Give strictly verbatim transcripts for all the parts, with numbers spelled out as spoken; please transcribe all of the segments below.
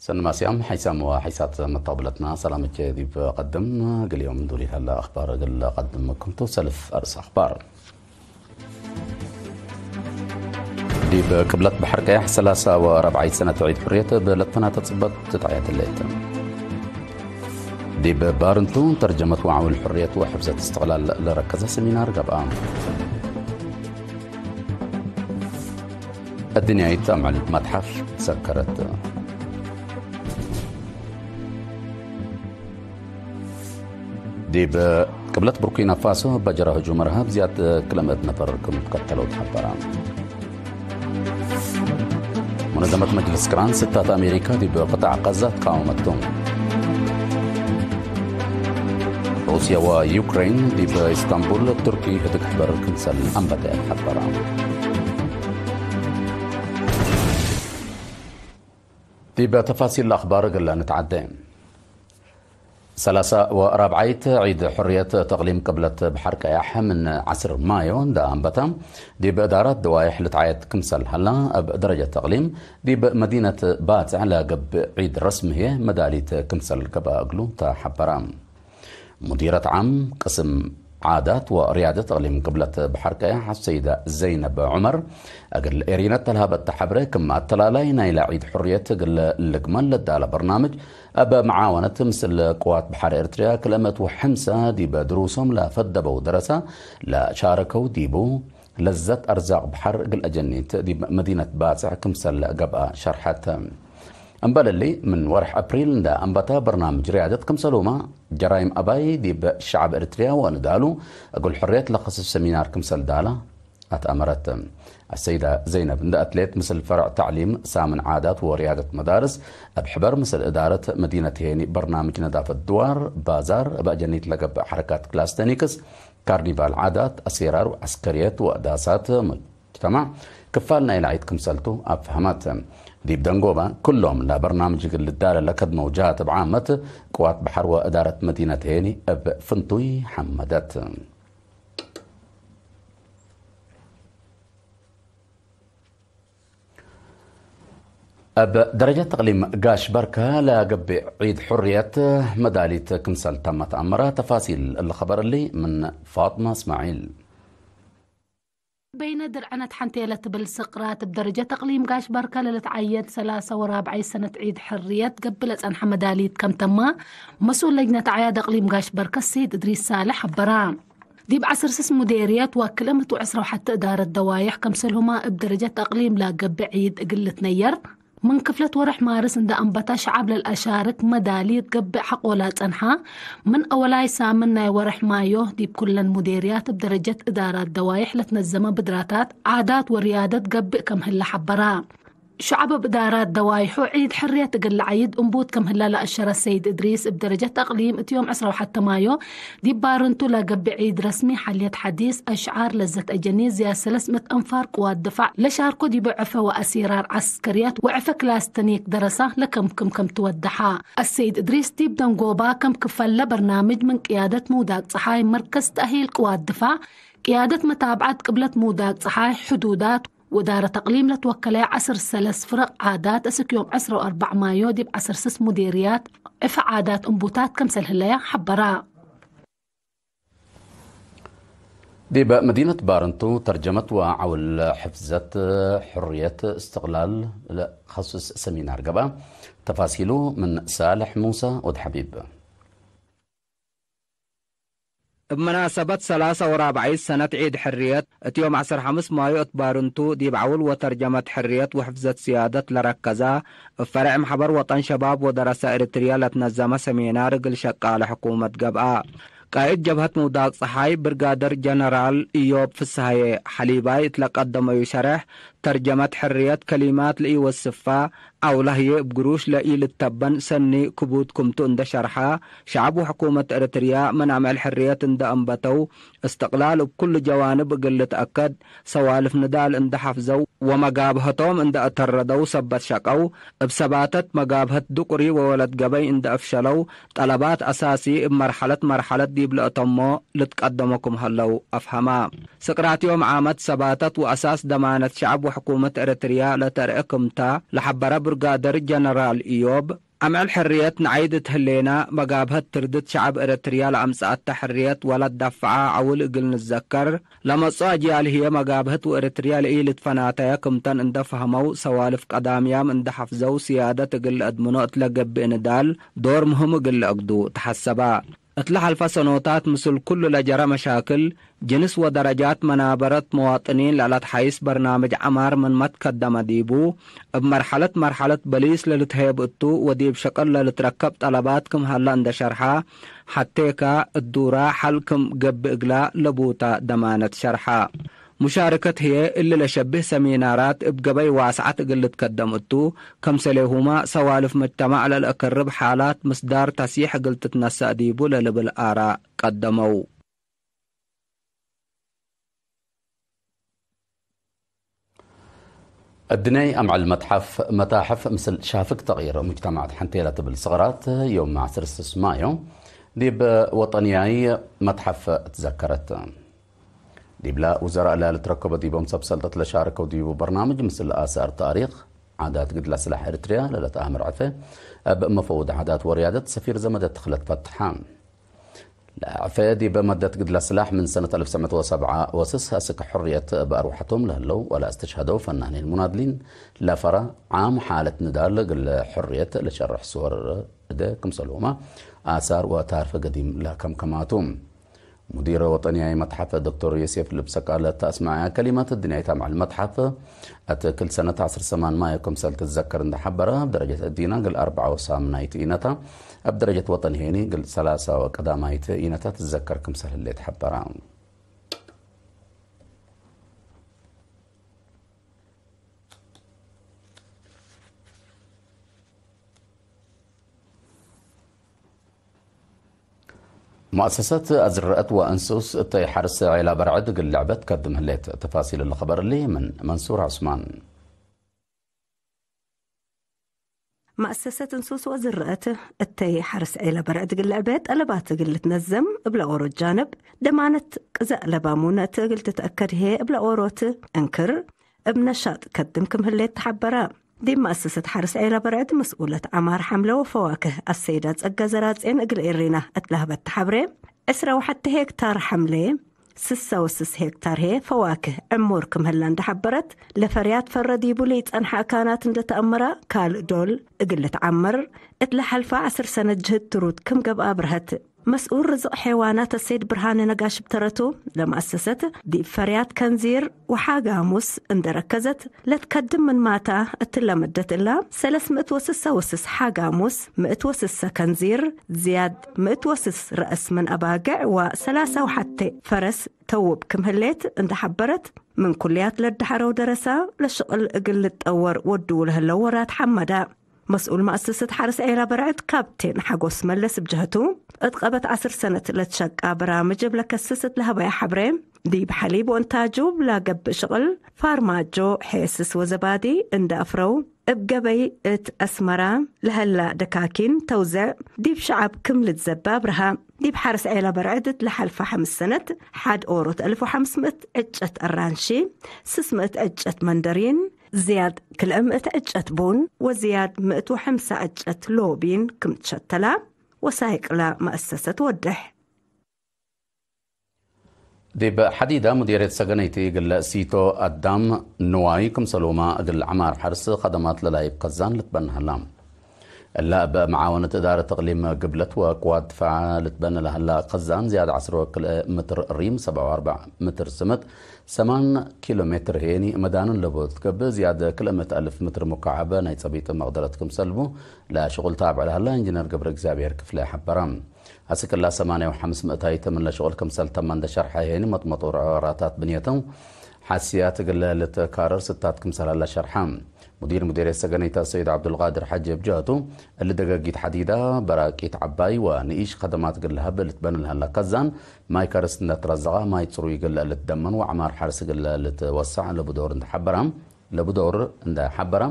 ሰኒ ማስያም ሐይሳም ወሐይሳት መተቅብለትና ሰላምቼ ዲብ ቀድም። እግል ዮም ዱሊት ሀለ አኽባር እግል ቀድም ክምቱ ሰልፍ አርእስ አኽባር። ዲብ ቅብለት በሐር ቀያሕ ሰላሳ ወአርበዓይ ሰነት ዒድ ሕርየት እብ ለትፈናተ ጽበት ትትዐየት ህሌት። ዲብ ባርንቱ ተርጀመት ወዐውል ሕርየት ወሕፍዘት እስትቅላል ለረከዘ ሰሚናር ገብአ። አድንያይት አምዕል መትሐፍ ትሰከረት። ዲብ ቅብለት ቡርኪና ፋሶ በጀረ ህጁም እርሃብ ዝያድ ክለ ምእት ነፈር ክም ትቀተለው ተሐበረ። ሙነዘመት መጅልስ ቅራን ስታት አሜሪካ ዲብ ቅጣዕ ቀዛ ትቃወመቱ። ሩስያ ወዩክሬን ዲብ ኢስታንቡል ቱርኪ ህድግ ሕበር ክምሰል አንበተ ተሐበረ። ዲብ ተፋሲል አኽባር እግል ንትዓዴ። ሰላሳ ወራብዓይት ዒድ ሕርየት ተቅሊም ቅብለት በሐር ቀያሕ ምን ዐስር ማዮ እንደ አንበታ፣ ዲብ እዳራት ደዋይሕ ልትዓየት ክምሰል ሀላ፣ እብ ደረጀት ተቅሊም ዲብ መዲነት ባጽዕ ለገብእ ዒድ ረስሚ ህዬ መዳሊት ክምሰል ገብአ እግሉ ተሐበረ። ሙዲረት ዓም ቅስም ዓዳት ወርያደት እቅሊም ቅብለት በሐር ቀያሕ አሰይደ ዘይነብ ዑመር፣ እግል ኤሪነት ተልሀበት ተሐብረ፣ ክም አተላላይ ናይለ ዒድ ሕርየት እግል ልግመል ለዳለ በርናምጅ፣ እብ መዓወነት ምስል ቅዋት በሐር ኤርትርያ ክልኤ ምእት ወሐምሳ ዲብ ድሩሶም ለፈደበው ደረሰ ለሻረከው ዲቡ፣ ለዘት አርዛቅ በሐር እግል አጀኒት ዲብ መዲነት ባጽዕ ክምሰል ገብአ ሸርሐት። እምበል እሊ፣ ምን ወርሕ አፕሪል እንደ አንበተ በርናምጅ ርያደት ክምሰልሁመ ጀራይም አባይ ዲብ ሸዐብ ኤርትርያ ወንዳሉ እግል ሕርየት ለከስስ ሰሚናር ክምሰል ዳለ አትአመረት። አሰይደ ዘይነብ እንደ አትሌት ምስል ፈርዕ ተዕሊም ሳምን ዓዳት ወርያደት መዳርስ እብ ሕበር ምስል እዳረት መዲነት ሄኒ በርናምጅ ነዳፈት ድዋር፣ ባዛር፣ እብ አጀኒት ለገብእ ሐረካት ክላስተኒክስ፣ ካርኒቫል ዓዳት፣ አሴራር ወዐስከርየት ወዳሳት ሙጅተማዕ ክፋል ናይለ ዒድ ክምሰልቱ አፍሀመት። ዲብ ደንጎበ፣ ክሎም ለበርናምጅ እግል ልዳለ ለከድመው ጀሃት እብ ዓመት ቅዋት በሐር ወእዳረት መዲነት ሄኒ እብ ፍንቱይ ሐመደት። እብ ደረጀት እቅሊም ጋሽ በርከ ለገብእ ዒድ ሕርየት መዳሊት ክምሰል ተመ ተአመረ። ተፋሲል እሊ ኸበር እሊ ምን ፋጥመ እስማዒል። በይነ ድርዕነት ሐንቴ ለትብል ስቅራት እብ ደረጀት እቅሊም ጋሽ በርከ ለልትዓየድ ሰላሳ ወራብዓይ ሰነት ዒድ ሕርየት ገብእ ለጸንሐ መዳሊት ከም ተመ መስኡል ለጅነት አዕያድ እቅሊም ጋሽ በርከ ሰይድ እድሪስ ሳልሕ ሐበረ። ዲብ ዐስር ስስ ሙዴርየት ወክልኤ ምእት ወዕስራ ወሐተ እዳረት ደዋይሕ፣ ከምሰልሁመ እብ ደረጀት አቅሊም ለገብእ ዒድ እግል ልትነየር፣ ምን ክፍለት ወርሕ ማርስ እንደ አንበታ ሸዐብ ለልአሻርክ መዳሊት ገብእ ሐቆላ ጸንሐ። ምን አወላይ ሳምን ናይ ወርሕ ማዮ፣ ዲብ ኩለን ሙዴርያት እብ ደረጀት እዳራት ደዋይሕ ለትነዘመ ብድራታት፣ ዓዳት ወርያደት ገብእ ከም ህለ ሐበራ። ሸዐብ እብ እዳራት ደዋይሑ ዒድ ሕርየት እግል ለዐይድ እንቡት ከም ህለ ለአሸረ ሰይድ እድሪስ፣ እብ ደረጀት አቅሊም እት ዮም ዕስራ ወሐተ ማዮ ዲብ ባርንቱ ለገብእ ዒድ ረስሚ፣ ሐልየት ሐዲስ፣ አሽዓር፣ ለዘት አጀኒት፣ ዝያድ ሰለስ ምእት አንፋር ቅዋት ድፋዕ ለሻርኮ ዲቡ ዕፈ ወአሲራር ዐስከርየት ወዕፈ ክላስተኒክ ደረሳ ለከምክም ከም ትወደሐ። አሰይድ እድሪስ ዲብ ደንጎባ ከም ክፈል ለበርናምጅ ምን ቅያደት ምውዳቅ ጸሓይ መርከዝ ተእሂል ቅዋት ድፋዕ፣ ቅያደት መታብዐት ቅብለት ምውዳቅ ጸሓይ፣ ሕዱዳት፣ ወእዳረት አቅሊም ለትወከለየ ዐስር ሰለስ ፍረቅ ዓዳት፣ እስክ ዮም ዕስራ ወአርበዕ ማዮ ዲብ ዐስር ስስ ሙዴርያት ዕፈ ዓዳት እንቡታት ከምሰል ህለያ ሐበራ። ዲብ መዲነት ባርንቱ ተርጀመት ወዐውል ሕፍዘት ሕርየት እስትቅላል ለከስስ ሰሚናር ገብአ። ተፋሲሉ ምን ሳልሕ ሙሰ ወድ ሐቢብ። እብ መናሰበት ሰላሳ ወራብዓይት ሰነት ዒድ ሕርየት፣ እት ዮም ዐስር ሐምስ ማዮ እት ባርንቱ፣ ዲብ ዐውል ወተርጀመት ሕርየት ወሕፍዘት ስያደት ለረከዘ፣ እብ ፈሬዕ መሕበር ወጠን ሸባብ ወደረሰ ኤሪትርየ ለትነዘመ ሰሚናር እግል ሸቃለ ሕኩመት ገብአ። ቃእድ ጀብሀት ምውዳቅ ጸሓይ ብርጋደር ጀነራል እዮብ ፍስሃዬ ሐሊባይ እት ለቀደመዩ ሸሬሕ፣ ተርጀመት ሕርየት ከሊማት ለኢወስፋ፣ ዐውለ ህዬ እብ ግሩሽ ለኢልተበን ሰኒ ክቡድ ክምቱ እንደ ሸርሐ፣ ሸዐብ ወሕኩመት ኤረትርያ ምን አምዕል ሕርየት እንደ አንበተው፣ እስትቅላል እብ ኩሉ ጀዋንብ እግል ልትአከድ፣ ሰዋልፍ ንዳል እንደ ሐፍዘው ወመጋብሀቶም እንደ አተረደው ሰበት ሸቀው፣ እብ ሰባተት መጋብሀት ድቁሪ ወወለት ገበይ እንደ አፍሸለው፣ ጠለባት አሳሲ እብ መርሐለት መርሐለት ዲብ ለአተሞ ልትቀደሞ ክም ሀለው አፍሀማ። ስቅራት ዮም ዓመት ሰባተት ወአሳስ ደማነት ሸዐብ ወሕኩመት ኤረትርያ ለተርኤ ክምታ ለሐበረ ብርጋደር ጀነራል ኢዮብ፣ አምዕል ሕርየት ነዓይድ እት ህሌና፣ መጋብሀት ትርድት ሸዐብ ኤረትርያ ለአምጽአተ ሕርየት ወለትደፍዐ ዐውል እግል ንዘከር፣ ለመጽኦ አጅያል ህዬ መጋብሀት ወኤረትርያ ለኢልትፈናተየ ክምተን እንደ ፈህመው፣ ሰዋልፍ ቀዳምያም እንደ ሐፍዘው፣ ስያደት እግል ለአድምኖ እት ለገብእ ንዳል ዶር ምህም እግል ለአግዱ ተሐሰበ። እት ለሐልፈ ሰኖታት ምስል ኩሉ ለጀረ መሻክል፣ ጅንስ ወደረጃት መናበረት መዋጥኒን ለለትሓይስ በርናምጅ ዐማር ምንመ ትከደመ ዲቡ፣ እብ መርሐለት መርሐለት በሊስ ለልትሀየብ እቱ ወዲብ ሸቅል ለልትረከብ ጠለባት ክም ሀለ እንደ ሸርሐ፣ ሐቴከ እዱራ ሐል ክም ገብእ እግላ ለቡታ ደማነት ሸርሐ። ሙሻርከት ህዬ እሊ ለሸብህ ሰሚናራት እብ ገበይ ዋስዐት እግል ልትከደም እቱ፣ ከምሰሌሁመ ሰዋልፍ መጅተማዕ ለልአከርብ ሓላት ምስዳር ተሲሕ እግል ትትነሰእ ዲቡ ለልብል አራእ ቀደመው። እድንያይ አምዕል መትሐፍ፣ መታሕፍ ምስል ሻፍግ ተቅይር ሙጅተማዕ ተሐንቴ ለትብል ሰቅራት፣ ዮም ዐስር ስስ ማዮ ዲብ ወጠንያይ መትሐፍ ትዘከረት። ዲብለ ውዘራእ ለልትረከበ ዲቦም ሰብ ሰልጠት ለሻረከው ዲቡ በርናምጅ ምስል አሳር ታሪክ ዓዳት ግድለ ስላሕ ኤርትርያ ለለተአምር ዕፌ እብ መፈውድ ዓዳት ወርያደት ሰፊር ዘመደት ተኽለት ፈትሐ። ለዕፌ ዲብ መደት ግድለ ስላሕ ምን ሰነት አልፍ ትሰዕ ምእት ወሰብዓ ወስስ አስክ ሕርየት በአርወሐቶም ለህለው ወለአስተሽሀደው ፈናኒን ሙናድሊን ለፈረ ዓም ሓለት ንዳል እግል ሕርየት ለሸርሕ ስወር እደ ክምሰልሁመ አሳር ወታርፈ ገዲም ለከምከማቱ። ሙዲር ወጠንያይ መትሐፍ ዶክተር ዮሴፍ ልብሰ ቃል እተ አስመዐያ ከሊመት፣ እድንያይት አምዕል መትሐፍ እት ክል ሰነት ዐስር ሰማን ማዮ ክምሰል ትትዘከር እንደ ሐበረ፣ እብ ደረጀት እዲነ እግል አርበዓ ወሳምናይት ኢነታ፣ እብ ደረጀት ወጠን ሄኒ እግል ሰላሳ ወቀዳማይት ኢነታ ትትዘከር ክምሰል ህሌት ሐበረ። መአሰሰት አዝረአት ወእንሱስ እተይ ሐርስ ዔላ በርዕድ እግል ልዕበት ከድም ህሌት። ተፋሲል እሊ ኸበር እሊ ምን መንሱር ዑስማን። መአሰሰት እንሱስ ወዝረአት እተይ ሐርስ ዔላ በርዕድ እግል ልዕበት ጠለባት እግል ልትነዘም እብለ ኦሮት ጃንብ፣ ደማነት ቅዘእ ለባሙነት እግል ትትአከድ ህዬ እብለ ኦሮት እንክር እብ ነሻጥ ከድም ክም ህሌት ተሐበረ። ዲብ መአሰሰት ሐርስ ዔላ በርዕድ መስኡለት ዐማር ሐምለ ወፈዋክህ አሰይዳ ጸጋ ዘራጼን እግል ኤሪና እት ለሀበት ተሐብሬ፣ ዕስራ ወሐቴ ሄክታር ሐምሌ፣ ስሳ ወስስ ሄክታር ህዬ ፈዋክህ ዕሙር ክም ህለ እንደ ሐበረት፣ ለፈርያት ፈረ ዲቡ ለኢጸንሐ አካናት እንደ ተአመረ፣ ካልእ ዶል እግል ልትዓመር እት ለሐልፈ ዐስር ሰነት ጅህድ ትሩድ ክም ገብአ አብርሀት። መስኡል ርዝቅ ሔዋናት አሰይድ ብርሃነ ነጋሽ ብተረቱ፣ ለመአሰሰት ዲብ ፈርያት ከንዚር ወሓጋሙስ እንደ ረከዘት ለትከድም ምንማታ፣ እትለ መደት እላ ሰለስ ምእት ወስሳ ወስስ ሓጋሙስ፣ ምእት ወስሳ ከንዚር፣ ዝያድ ምእት ወስስ ረአስ ምን አባግዕ ወሰላሳ ወሐቴ ፈረስ ተውብ ክም ህሌት እንደ ሐበረት፣ ምን ኩልያት ለደሐረው ደረሳ ለሽቅል እግል ልትጠወር ወድዉ ለህለው ወራት ሐመዳ። መስኡል መአሰሰት ሐርስ ዔላ በርዕድ ካፕቴን ሐጎስ መለስ እብ ጀህቱ፣ እት ቀበት ዐስር ሰነት ለትሸቃ በራምጅ እብ ለከስስ እት ለሀበያ ሐብሬ፣ ዲብ ሐሊብ ወእንታጁ እብ ለገብእ ሽቅል ፋርማጆ፣ ሔስስ ወዘባዲ እንደ አፍረው፣ እብ ገበይ እት አስመራ ለሀላ ደካኪን ተውዘዕ ዲብ ሸዐብ ክም ልትዘበ አብርሃ። ዲብ ሐርስ ዔላ በርዕድ እት ለሐልፈ ሐምስ ሰነት ሐድ ኦሮት አልፍ ወሐምስ ምእት ዕጨት አራንሺ፣ ስስ ምእት ዕጨት መንደሪን፣ ዝያድ ክልኤ ምእት ዕጨት ቡን ወዝያድ ምእት ወሐምሳ ዕጨት ሎቢን ክም ትሸተላ ወሳይቅላ መአሰሰት ወድሕ። ዲብ ሐዲዳ ሙዲርየት ሰገነይቲ እግል ሲቶ አዳም ንዋይ ክምሰልሁመ እግል ዐማር ሐርስ ከደማት ለላይብ ከዛን ልትበነ ሀላ። እለ እብ መዓወነት እዳረት እቅሊም ግብለት ወቅዋት ድፋዕ ልትበነ ለሀላ ከዛን ዝያድ ዐስር ወክልኤ ምትር ሪም፣ ሰብዓ ወአርበዕ ምትር ስምጥ፣ ሰማን ኪሎ ሜትር ሄኒ መዳንን ለቡ ትገብእ፣ ዝያድ ክልኤ ምእት አልፍ ምትር ሙካዐብ ናይ ጸቢጥ መቅደረት ክምሰልቡ ለሽቁል ታብዕ ለሀላ ኢንጅነር ገብረ እግዚኣብሔር ክፍለ ሐበረ። አስክ እላ ሰማንያ ወሐምስ ምእታይት ምን ለሽቁል ክምሰል ተመ እንደ ሸርሐ ሄኒ፣ መጥመጦር ዐራታት ብንየተው ሐስያት እግል ልትካረር ስታት ክምሰል ሀላ ሸርሐ። ሙዲር ሙዲርየት ሰገነይት አሰይድ ዐብዱልቃድር ሐጂ እብ ጀህቱ፣ እሊ ደገጊት ሐዲዳ፣ በራቂት ዐባይ ወንኢሽ ከደማት እግል ለሀብ ልትበን ለሀላ ከዛን፣ ማይ ከርስ እንደ ትረዘቀ፣ ማይ ጽሩይ እግል ልትደመን ወዐማር ሐርስ እግል ልትወሰዕ ለቡ ዶር እንደ ሐበረ፣ ለቡ ዶር እንደ ሐበረ፣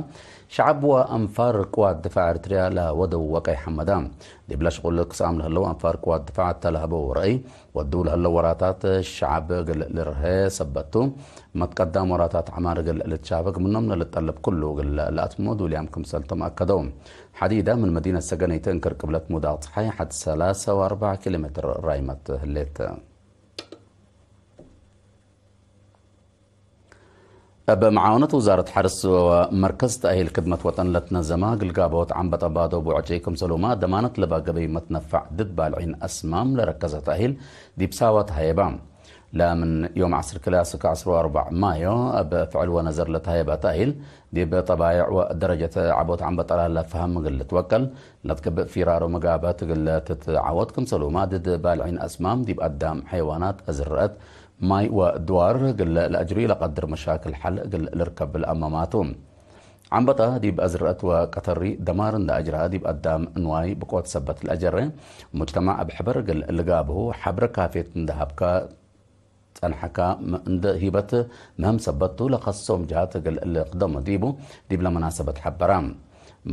ሸዐብ ወአንፋር ቅዋት ድፋዕ ኤርትርያ ለወደው ወቀይ ሐመዳ፣ ዲብለ ሽቁል ክስአም ለህለው አንፋር ቅዋት ድፋዕ እተ ለሀበው ረአይ፣ ወድው ለህለው ወራታት ሸዐብ እግል ልርሀ ሰበት ቱ፣ መትቀዳም ወራታት ዐማር እግል ልትሻፈግ ምኖም ለልጠለብ ኩሉ እግል ለአትሞ ዱልያም ክምሰልቶም አከደው። ሐዲደ ምን መዲነት ሰገነይት እንክር ቅብለት ሙዳቅ ጸሓይ ሐድ ሰላሰ ወአርበዕ ኪሎ ሜትር ራይመት ህሌት። እብ መዓወነት ውዛረት ሐርስ ወመርከዝ ተእሂል ክድመት ወጠን ለትነዘመ ግልጋቦት ዐንበጠ ባዶ ቡዕጪ ክምሰሉመ ደማነት ለባ ገበይ መትነፈዕ ድድ ባልዒን አስማም ለረከዘ ተእሂል ዲብ ሳዋ ተሀየበ። ለምን ዮም ዐስር ክልኤ እስክ ዐስር ወአርበዕ ማዮ እብ ፍዕል ወነዘር ለተሀየበ ተእሂል ዲብ ጠባይዕ ወደረጀት ዐቦት ዐንበጠ ላለ ፈሀም እግል ልትወቀል ለትገብእ ፊራሮ መጋበት እግል ትትዐወት ክምሰሉመ ድድ ባልዒን አስማም ዲብ አዳም፣ ሐይዋናት፣ አዝረአት፣ ማይ ወድዋር እግል ለአጅሪ ለቀድር መሻክል ሐል እግል ልርከብ ለአመማቱ። ዐንበጠ ዲብ አዝረአት ወቀተሪ ደማር እንደ አጅራ ዲብ አዳም ንዋይ ብቆት ሰበት ለአጀረ ሙጅተማዕ እብ ሕበር እግል ልጋብሁ ሐብረ ካፌት እንደ ሀብካ ጸንሐካ እንደ ሂበት ምህም ሰበት ቱ ለከሶም ጀሃት እግል ልክደሞ ዲቡ ዲብለ መናሰበት ሐበራ።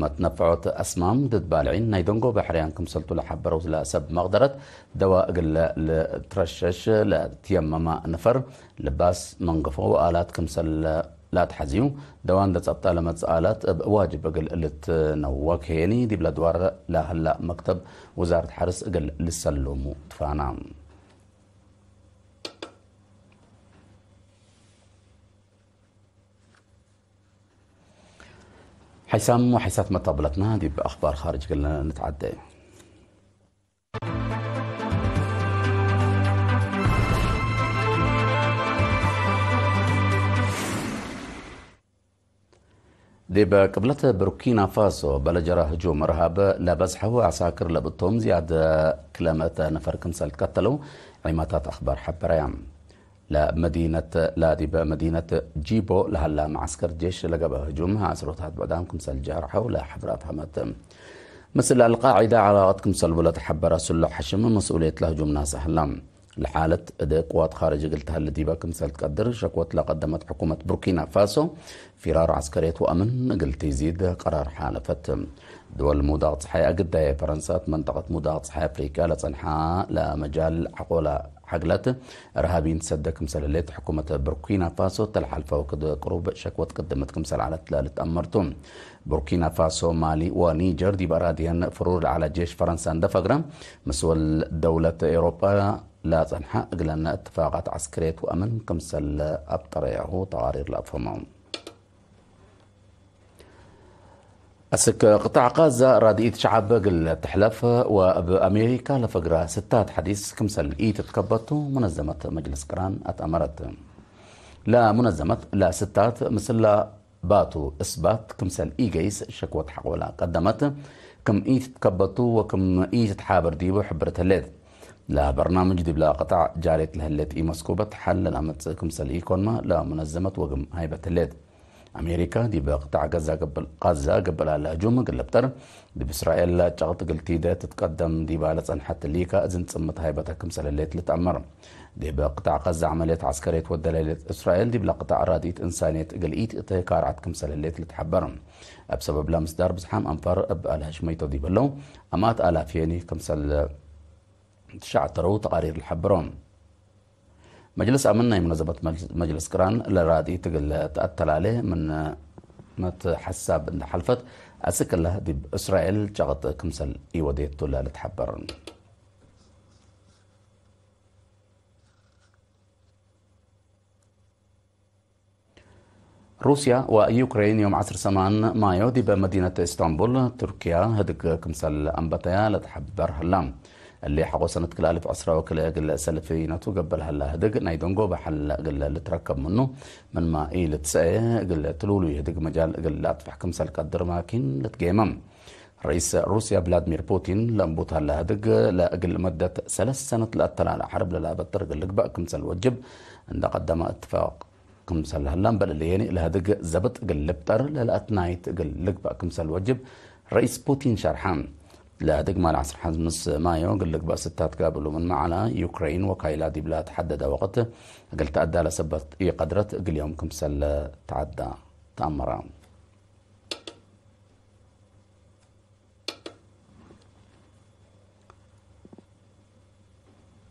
መትነፈዖት አስማም ድድ ባልዒን ናይ ደንጎበ ሕርያን ክምሰልቱ ለሐበረው ለሰብ መቅደረት ደዋ እግል ልትረሸሽ ለትየመመ ነፈር ልባስ መንገፎ ወአላት ክምሰል ላትሐዝዩ ደዋ እንደ ጸብጠ ለመጽእ አላት እብ ዋጅብ እግል ልትነወክ ሄኒ ዲብለ ድዋር ለህላ መክተብ ውዛረት ሐርስ እግል ልሰሉሙ ትፋና። ሐይሳም ወሐይሳት መታብለትና ዲብ አኽባር ኻርጅ እግል ንትዓደ። ዲብ ቅብለት ቡርኪና ፋሶ በለጀረ ህጁም እርሃብ ለበዝሐው ዐሳክር ለብቶም ዝያድ ክለ ምእት ነፈር ክምሰል ትቀተለው ዒማታት አኽባር ሐበረያ። ለመዲነት፣ ለዲብ መዲነት ጂቦ ለሀላ መዓስከር ጄሽ ለገብአ ህጁም ዐስሮታት ብዕዳም ክምሰል ጀርሐው ለሐብራት ሀመት። ምስል አልቃዒዳ ዐላቀት ክምሰል ቡ ለተሐበረ ስሉሕ ሐሽም መስኡልየት ለህጁም ናሰ ሀላ። ለሓለት እደ ቅዋት ካርጅ እግል ተሀለ ዲበ ክምሰል ትቀድር ሸክወት ለቀደመት ሕኩመት ቡርኪና ፋሶ፣ ፊራር ዐስከርየት ወአምን እግል ቲዚድ ቀራር ሓለፈት። ድወል ሙዳቅ ጸሓይ አግዳየ ፈረንሳት መንጠቀት ሙዳቅ ጸሓይ አፍሪቅያ ለጸንሓ ለመጃል ሐቆላ ሐግለት እርሃቢን ትሰደ ክምሰል ህሌት ሕኩመት ቡርኪና ፋሶ፣ እተ ለሓልፈ ወክድ ቅሩብ ሸክወት ቅድምት ክምሰል ዐለት ለልትአመርቱ። ቡርኪና ፋሶ፣ ማሊ ወኒጀር ዲብ አራድየን ፍሩር ለዐለ ጄሽ ፈረንሳ እንደ ፈግረ፣ ምስል ደውለት ኤውሮጳ ለጸንሐ እግለነ እትፋቃት ዐስክርየት ወአምን ክምሰል አብጠረያሁ ተቃሪር ለአፍህመው። አስክ ቅጣዕ ቃዛ ራድኢት ሸዐብ እግል ትሕለፍ ወእብ አሜሪካ ለፈግረ ስታት ሐዲስ ክምሰል ኢትትከበቱ ሙነዘመት መጅልስ ቅራን አትአመረት። ለሙነዘመት ለስታት ምስል ባቱ እስባት ክምሰል ኢገይስ ሸክወት ሐቆላ ቀደመት። ክም ኢትትከበቱ ወክም ኢትትሓበር ዲቡ ሕብርት ህሌት። ለበርናምጅ ዲብለ ቅጣዕ ጃሬት ለህሌት ኢመስኩበት ሐል ለለአመጽእ ክምሰል ኢኮንመ ለሙነዘመት ወግም ሃይበት ህሌት። አሜሪካ ዲብ ቅጣዕ ገዛ ገብእ-፣ ቃዛ ገብእ ላለ ህጁም እግል ልብጠር፣ ዲብ እስራኤል ጨቅጥ እግል ቲደ ትትቀደም ዲባ ለጸንሐት ሊካ እዝን ጽምት ሃይበተ ክምሰል ህሌት ልትአመር። ዲብ ቅጣዕ ቃዛ ዐመልየት ዐስከርየት ወደ ለህሌት እስራኤል፣ ዲብለ ቅጣዕ ራድኢት እንሳንየት እግል ኢትእተ ካርዐት ክምሰል ህሌት ልትሐበር። እብ ሰበብለ ምስዳር ብዝሓም አንፋር እብ አልሀሽመይቶ ዲብ ህለው፣ አማት አላፍ የኒ ክምሰል ትሸዕተረው ተቃሪር ለሐብሮ። መጅልስ አምን ናይ ሙነዘመት መጅ-፣ መጅልስ ቅራን ለራድኢት እግል ተአተላሌ ምን መትሐሳብ እንደ ሐልፈት፣ አስክ እለ ዲብ እስራኤል ጨቅጥ ክምሰል ኢወዴቱ ለልትሐበር። ሩስያ ወዩክሬን ዮም ዐስር ሰማን ማዮ ዲበ መዲነት ኢስታንቡል፣ ቱርክያ፣ ህድግ ክምሰል አንበተያ ለትሐበር ሀላ። እሊ ሐቆ ሰነት ክልአልፍ ዕስራ ወክልኤ እግል ሰልፍይነቱ ገብእ ለሀላ ህድግ ናይ ደንጎበ ሐል እግል ልትረከብ ምኑ፣ ምንመ ኢልትሰኤ እግል ትሉሉይ ህድግ መጃል እግል ለአጥፍሕ ክምሰል ቀድር ማኪን ልትጌመ። ረኢስ ሩስያ ቭላድሚር ፑቲን ለእንቡት ሀላ ህድግ ለእግል መደት ሰለስ ሰነት ለአተላለ ሐርብ ለላበጥር እግል ልግበእ ክምሰል ወጅብ እንደ ቀደመ እትፋቅ ክምሰል ሀላ እምበል እሊ የኒ ለህድግ ዘብጥ እግል ልብጠር ለለአትናይት እግል ልግበእ ክምሰል ወጅብ ረኢስ ፑቲን ሸርሐ። ለህድግ ማል ዐስር ሐምስ ማዮ እግል ልግበእ ስታት ጋብሉ ምንመ ዐለ፣ ዩክሬን ወካይላ ዲብላ ተሐደደ ወቅት እግል ተአዳ ለሰበት ኢቀድረት እግል ዮም ክምሰል ተዐዳ። ተአመረ።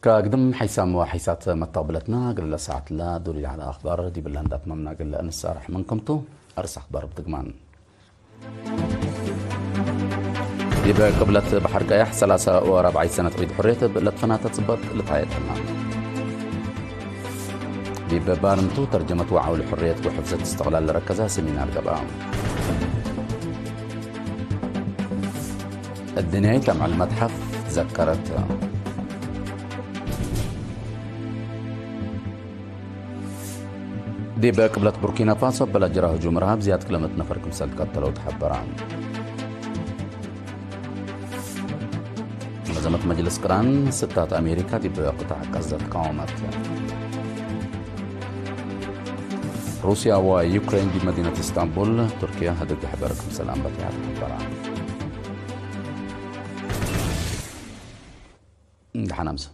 ከግድም ሐይሳም ወሐይሳት መተቅብለትና፣ እግለ ሰዓትለ ዱሉይ ዐለ አኽባር ዲብለ እንደ አትመምነ እግል እንሳርሕ ምንኩም ቱ። አርእስ አኽባር ብትግማን። ዲብ ቅብለት በሐር ቀያሕ ሰላሳ ወአርበዓይ ሰነት ዒድ ሕርየት እብ ለትፈናተ ጽበጥ ልትሃየት ህላ። ዲብ ባርንቱ ተርጀመት ወዐውል ሕርየት ወሕፍዘት እስትቅላል ለረከዘ ሰሚናር ገብአ። እድንያይት አምዕል መትሐፍ ዘከረት። ዲብ ቅብለት ቡርኪና ፋሶ እበ ለጀራ ህጁም እርሃብ ዝያድ ክለ ምእት ነፈር ክምሰል ቀተለው ተሐበረ። መነዘመት መጅልስ ቅራን ስታት አሜሪካ ዲብ ቅጣዕ ቀዘ ትቃወመት። ሩስያ ወዩክሬን ዲብ መዲነት ኢስታንቡል፣ ቱርክየ ህድግ ሕበር ክምሰል አንበተያ ተሐበረ። ደሐን አምሰ።